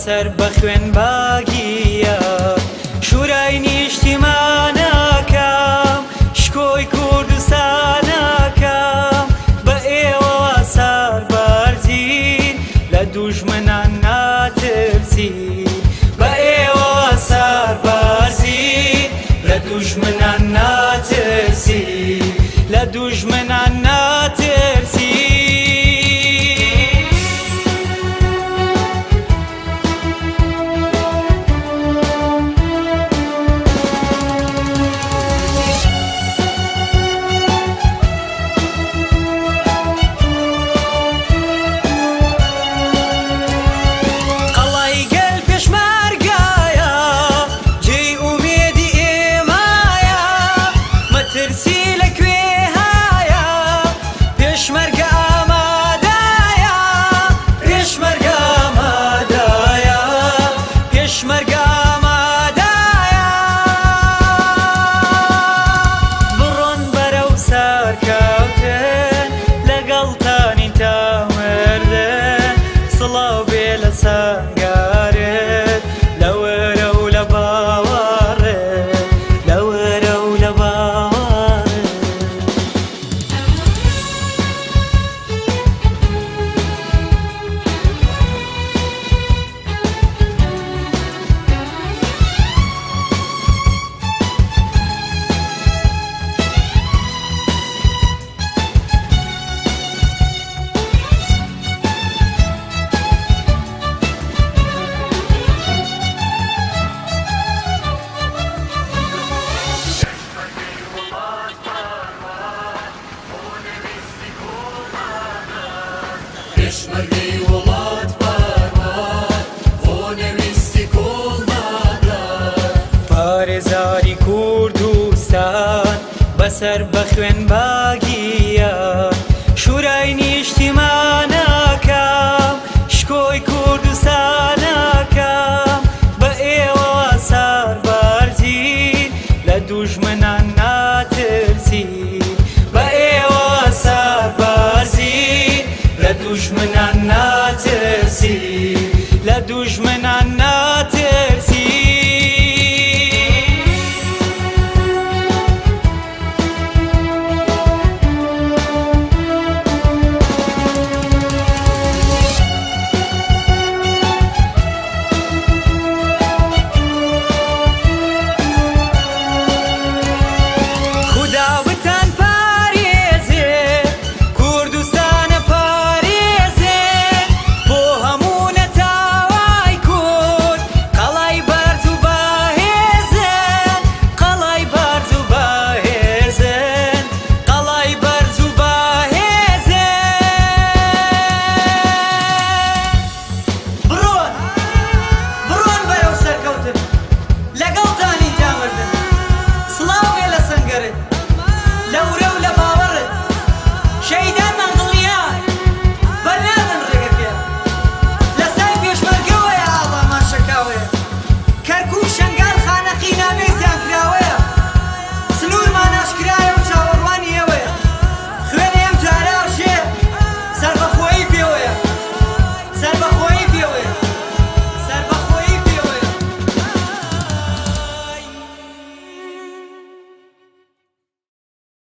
بەسەر بە خوێن باگیە شورای نیشتیمانەکەم شکۆی کوردستانەکەم بە ئێوەوە سەربەرزین لە دوژمنان ناترسین بە ئێوەوە سەربەرزین لە دوژمنان ناترسین لە دوژمنان ناترسین. قەڵای گەل پێشمەرگایە، جێی ئومێدی ئێمایە، مەترسی لە کوێ هایە، پێشمەرگە ئامادەیە، پێشمەرگە ئامادەیە، پێشمەرگە ئامادەیە. بڕۆن بەرەو سەرکەوتن، لەگەڵتانین تا مردن، سڵاو بێ لە سەنگەرت، لە ورە و لە باوەڕت، لە ورە و لە باوەڕت. پێشمەرگەی وڵات پاروان خۆنەویستی کۆڵنادات. پارێزاری کوردستان بەسەر بە خوێن باگیان.